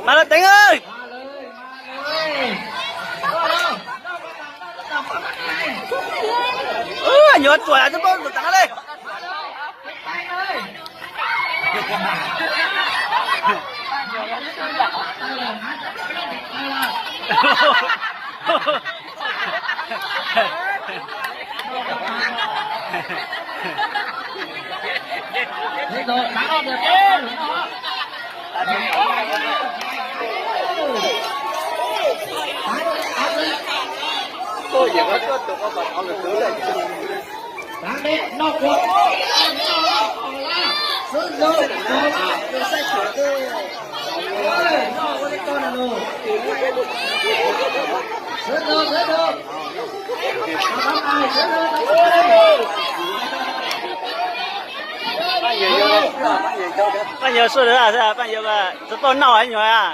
Mas lawv teev ơi. Nyuam ruam twb paub tus tag li. Paj Yawg sawv daws, Paj Yawg tsis tau noj nyuam.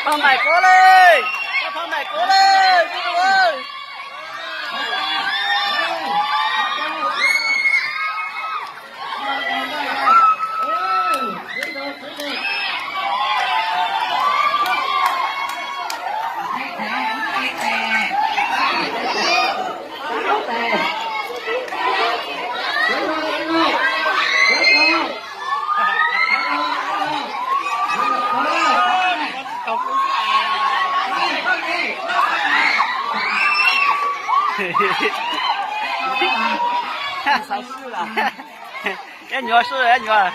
Pha maim kuv li, pha maim kuv li. Ib nyuag sub ib nyuag.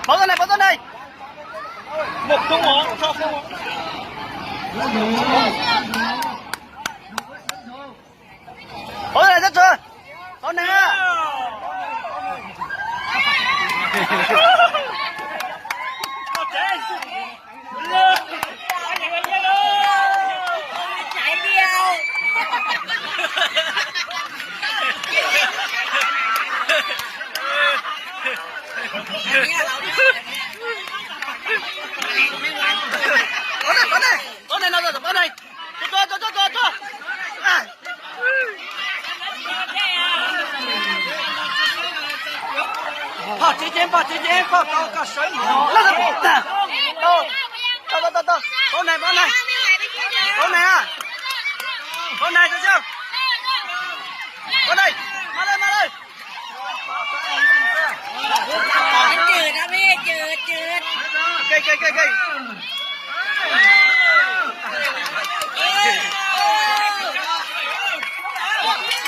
Pauv tuaj ne, pauv tuaj ne. Pauv tuaj ne, txhob tshuav. Pauv ne. Pauv ne, pauv ne, pauv ne, no pauv ne. Tuaj, tuaj, tuaj, tuaj, tuaj. Phoj tsev ceeb, phoj tsev ceeb, phoj tau koj sawv mus. Tau, tau, tau, tau. Pauv ne, pauv ne. Pauv ne. Pauv ne, tau, tau. Pauv ne.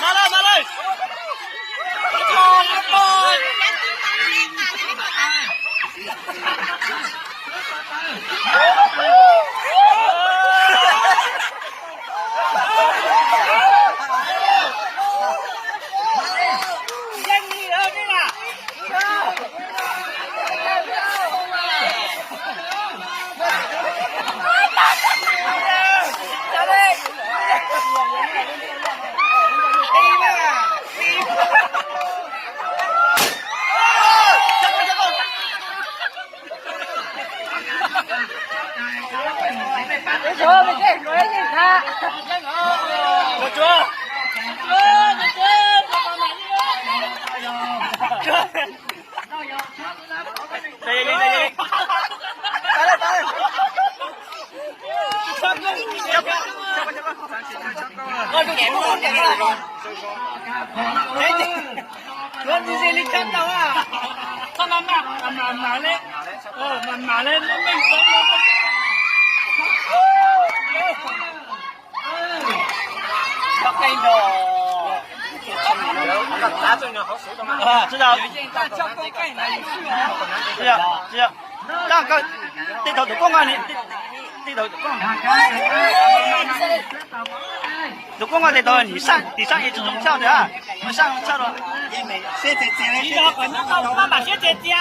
Mas lawm, mas lawm. 啊，知道。知道，知道。让个，对头，有空啊，你，对头，有空。有空啊，对头，你上，你上一次中跳的啊，你上跳了。先姐姐，先姐姐。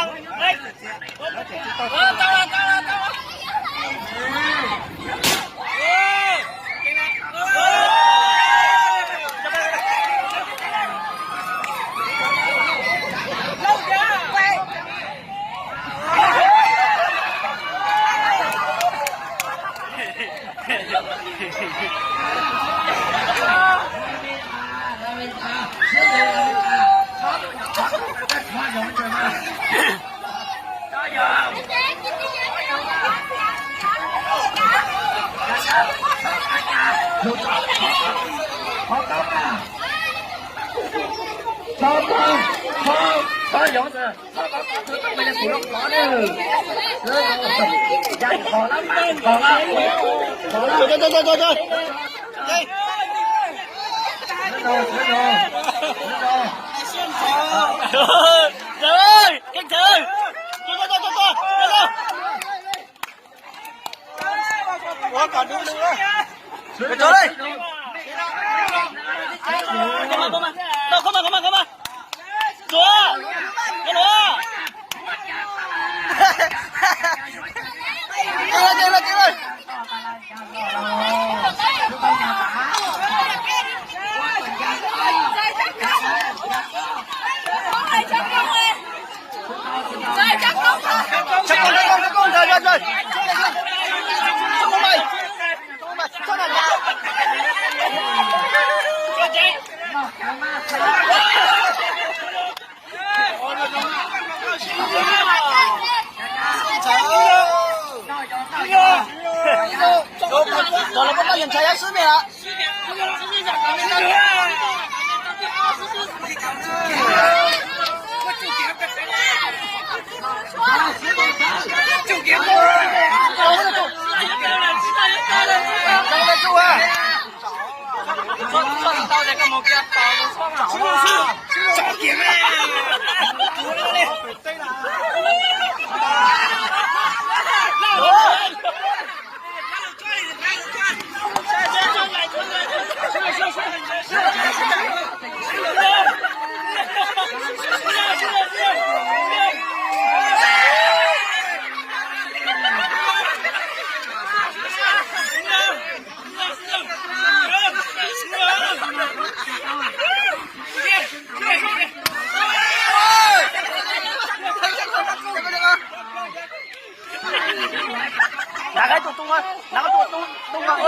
Nqa tus tung, nqa tus tung, tung, yog,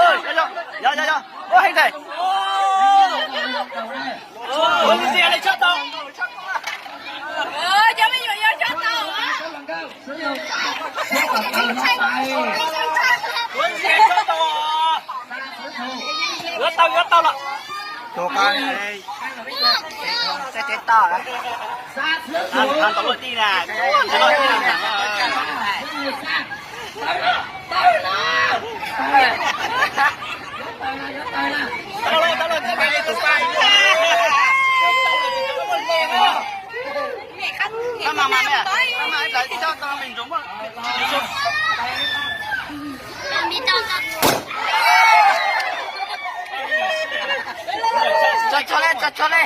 yog, yog, yog, ua heev ntag. Ua li ntawd li tshaj tau. Cov me nyuam yog tshaj tau. Ua li ntawd tshaj tau. Yuav tau, yuav tau los. Tus ko, teb teb toj, tau luaj dij na. Tso tso li, tso tso li.